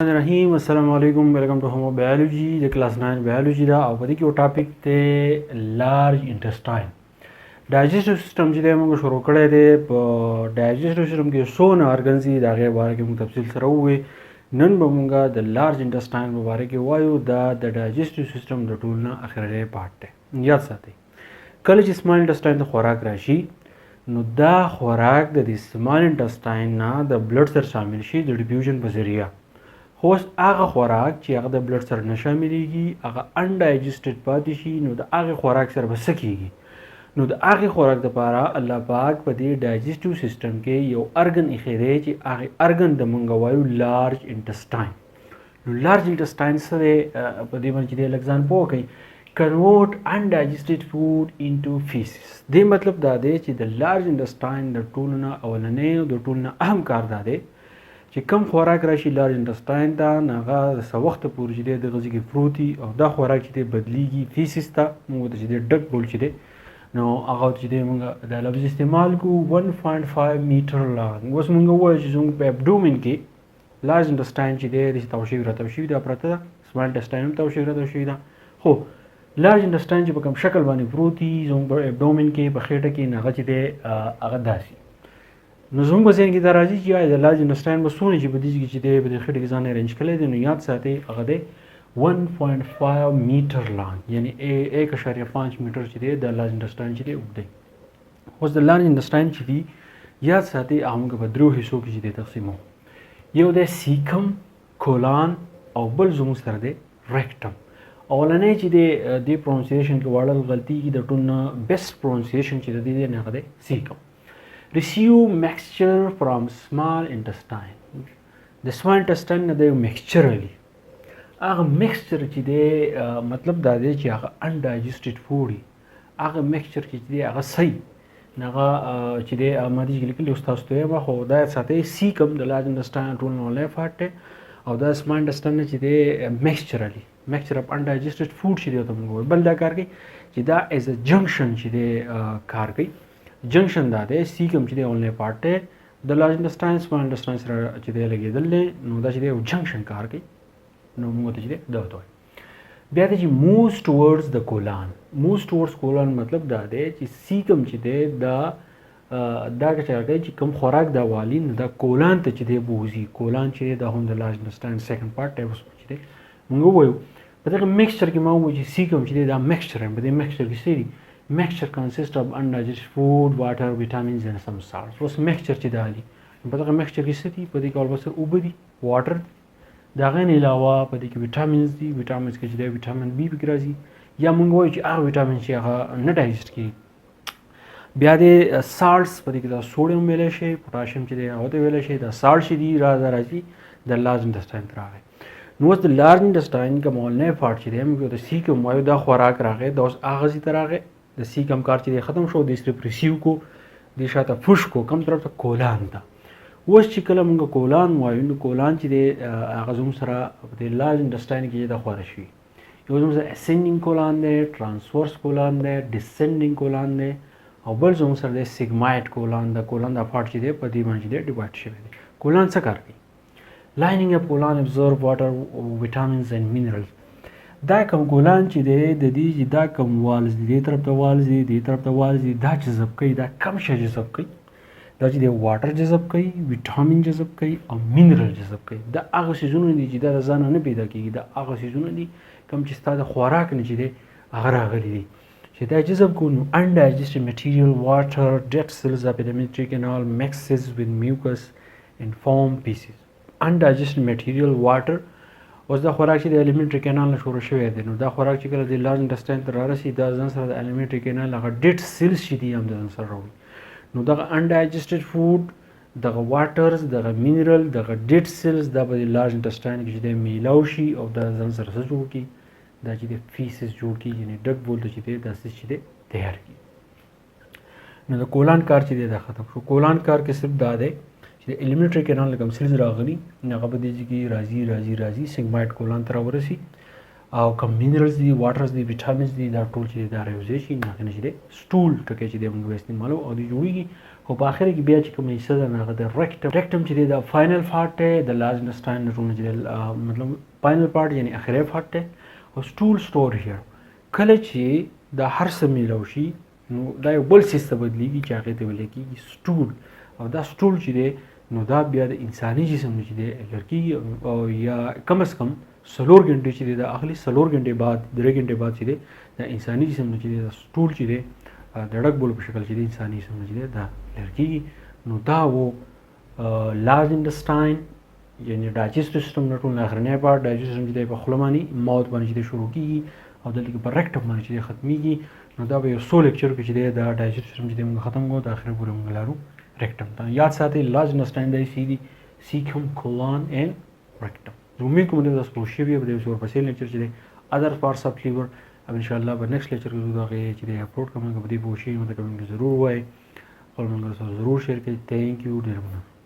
الرحیم. السلام علیکم، welcome to home biology. د کلاس 9 بیولوژي دا او په دې کې یو ټاپک دی، large intestine. Digestive system چې دی، موږ شروع کړی دی. په ډایجسټیو سیستم کې څونه ارګنز دي، د هغې باره کې موږ تفصیل سره ووایو. نن به موږ د لارج انټسټاین په باره کې وایو. دا د ډایجسټیو سیستم د ټول نه اخرنی پارټ دی. یاد ساتئ، کله چې سمال انټسټاین ته خوراک راشي، نو دا خوراک د دې سمال انټسټاین نه د بلډ سره شامل شي د ډیفیوژن په ذریعه. خو اوس هغه خوراک چې هغه د بلډ سره نه شاملېږي، هغه انډایجسټډ پاتې شي، نو د هغې خوراک سره به څه کېږي؟ نو د هغې خوراک دپاره الله پاک په دې ډایجسټیو سیستم کې یو ارګن ایښی دی چې هغې ارګن د مونږ وایو لارج انټسټاین. نو لارج انټسټاین څه دی؟ په دې باندې چې دی لږ ځان پوه کړئ. Convert undigested food into feces. دې مطلب دا دی چې د لارج انټسټاین د ټولو نه اولنی او د ټولو نه اهم کار دا دی چې کم خوراک راشي لارج انټسټاین ته، نو هغه د څه وخته پورې چې دی دغه ځای کې پروت وي او دا خوراک چې دی بدلیږي فیسس ته. موږ ورته چې دی ډک بول چې دی، نو هغه چې دی موږ دا لفظ استعمال کو. 1.5 میټر لانګ. اوس موږ ووایو چې زموږ په ابډومن کې لارج انټسټاین چې دی، داسې تاو شوي راتاو شوي دا پرته ده. سمال انټسټاین هم تاو شوي راتاو شوي ده، خو لارج انټسټاین چې په کوم شکل باندې پروت دي زموږ په ابډومن کې، په خېټه کې، نو هغه چې دی هغه داسې. نو زموږ په ذهن کې دا راځي چې آیا د لارج انټسټاین به څونه چې په دې کې چې دی په دې خېټه کې ځان ارینج کړی دی. نو یاد ساتئ، هغه دی 1.5 میټر لانګ، یعنی 1.5 میټر چې دی د لارج انټسټاین چې دی اوږد دی. اوس د لارج انټسټاین چې دی، یاد ساتئ، هغه موږ په درو حصو کې چې دی تقسیمو. یو دی سیکم، کولان او بل زموږ سره دی ریکټم. اولنی چې دی، د پرونسیشن کې واړل غلطي، د ټول نه بیسټ پرونسیشن چې د دې دی، نه دی سیکم. Receive mixture from small intestine. د small intestine نه د یو mixture علی. هغه mixture چې دی، مطلب دا دی چې هغه undigested food، هغه mixture چې دی هغه صحیح هغه چې دی ما دې لیکلی، اوس تاسو ته وایم. خو دا ساتي، سیکم د لارج انټسټاین ټول نه لای پارټ دی او دا سمال انټسټاین چې دی mixture علی، mixture of undigested food چې دی ته موږ. بل دا کار کوي چې دا as a junction چې دی کار کوي. جنکشن دا دی، سیکم چې دی اونلی پارټ دی د لارج انټسټاین، سمال انټسټاین سره چې دی لګېدل دی. نو دا چې دی یو جنکشن کار کوي، نو موږ ته چې دی دا ورته وایي. بیا دی چې moves towards the colon. Moves towards colon مطلب دا دی چې سیکم چې دی دا چې کوي چې کوم خوراک دا والی، نو دا کولان ته چې دی بوزي. کولان چې دی دا هم د لارج انټسټاین سیکنډ پارټ دی. اوس چې دی موږ ووایو په دغه mixture کې، ما ووایو چې سیکم چې دی دا mixture، په دې mixture کې څه دي؟ Mixture consists of undigested food, water, vitamins and some salts. اوس mixture چې دا دي، په دغه mixture کې څه دي؟ په دې کې ورسره اوبه دي، water دي. د هغې نه علاوه په دې کې ویټامینز دي. ویټامینز کې چې دی ویټامین بي پکې راځي، یا موږ وایو چې هغه ویټامین چې هغه نه ډایجسټ کېږي. بیا د سالټس په دې کې دا سوډیم ویلی شي، پوټاشیم چې دی هغه ته ویلی شي. دا سالټ چې دي راځي د لارج انټسټاین ته راغی. نو اوس د لارج انټسټاین کوم اولنی پارټ چې دی، موږ د سیکم وایو، دا خوراک راغی، دا اوس هغه ځای ته راغی. د سیکم کار چې دی ختم شو، د صرف ریسیو کو، د شاته پوش کو کم طرف ته؟ کولان ته. اوس چې کله موږ کولان وایو، نو کولان چې دی هغه زموږ سره په دې لارج انټسټاین کې د خواره شوي. یو زموږ سره اسینډینګ کولان دی، ترانسورس کولان دی، ډیسینډینګ کولان دی او بل زموږ سره دی سیګمایټ کولان. د کولان د پارټ چې دی په دې باندې دی ډیوایډ شوی دی. کولان څه کار کوي؟ Lining of colon absorb water, vitamins and minerals. دا کوم کولان چې دی، د دې چې دا کوم والز دي، دې طرف ته والز دي، دې طرف ته والز دي، دا جذب کوي. دا کم شی جذب کوي؟ دا چې دی واټر جذب کوي، ویټامین جذب کوي او منرل جذب کوي. دا هغه څیزونه دي چې دا د ځانه نه پیدا کیږي. دا هغه څیزونه دي کوم چې ستا د خوراک نه چې دی هغه راغلي دي. چې دا جذب کو، نو undigested material, water, dead cells of alimentary canal mixes with mucus and form feces. Undigested material, water. اوس دا خوراک چې د الیمنټري کینال نه شروع شوی دی، نو دا خوراک چې کله د لارج انټسټاین ته رارسي، دا ځان سره د الیمنټري کینال هغه ډیډ سیلز چې دي هم د ځان سره راوړي. نو دغه انډایجسټډ فوډ، دغه واټرز، دغه منرل، دغه ډیډ سیلز، دا په لارج انټسټاین کې چې دی میلاو شي او دا ځان سره څه جوړ کړي؟ دا چې دی فیسز جوړ کړي، یعنی ډک بول ته چې دی دا څه چې دی تیار کړي. نو د کولان کار چې دی دا ختم شو. کولان کار کې صرف دا دی چې د الیمنټري کینال کوم سیلز راغلي، هغه په دې کې راځي راځي راځي، سیګمایټ کولان ته راورسي او کوم منرلز دي، واټرز دي، ویټامینز دي، دا ټول چې دا راوځي شي، نه کنه چې دی سټول ټکی چې دی موږ استعمالو او دی جوړیږي. خو په اخر کې بیا چې کومه حصه ده، هغه د ریکټم. ریکټم چې دی، دا فاینل پارټ دی د لارج انټسټاین نه ټول چې دی، مطلب فاینل پارټ، یعنی اخري پارټ دی. او سټول سټور هیر. کله چې دا هر څه میلاو شي، نو دا یو بل څیز ته بدلیږي چې هغې ته ویل کېږي سټول. او دا سټول چې دی، نو دا بیا د انساني جسم چې دی لر کېږي، او یا کم از کم 4 ګنټې چې دی دا اخلي. 4 ګنټې بعد، 3 ګنټې بعد چې دی، د انساني جسم چې دی، دا سټول چې دی، د ډک بول په شکل چې دی، انساني جسم چې دی، دا لر کېږي. نو دا و لارج انټسټاین، یعنی ډایجسټیو سیستم نه ټول اخرنی پارټ. ډایجسټیو سیستم چې دی، په خوله باندې، ماوت باندې چې دی شروع کیږي او دلته کې په ریکټم باندې چې دی ختمیږي. نو دا به یو څو لیکچر کې چې دی دا ډایجسټیو سیستم چې دی موږ ختم کو، د اخره پورې موږ لارو ریکټم ته. یاد ساتئ، لارج انټسټاین دی سی دي، سیکم، کولون اینډ ریکټم. زه امید کوم چې تاسو پوه شوي. په دې ورپسې لیکچر چې دی، ادر پارټس اف لیور، او ان شاء الله په نیکسټ لیکچر کې دا چې دی اپلوډ کوم. که په دې پوه شئ، نو ته کمنټ کې ضرور وایئ، خپل ملګرو سره ضرور شیر کړئ. ثانک یو، ډېر مننه.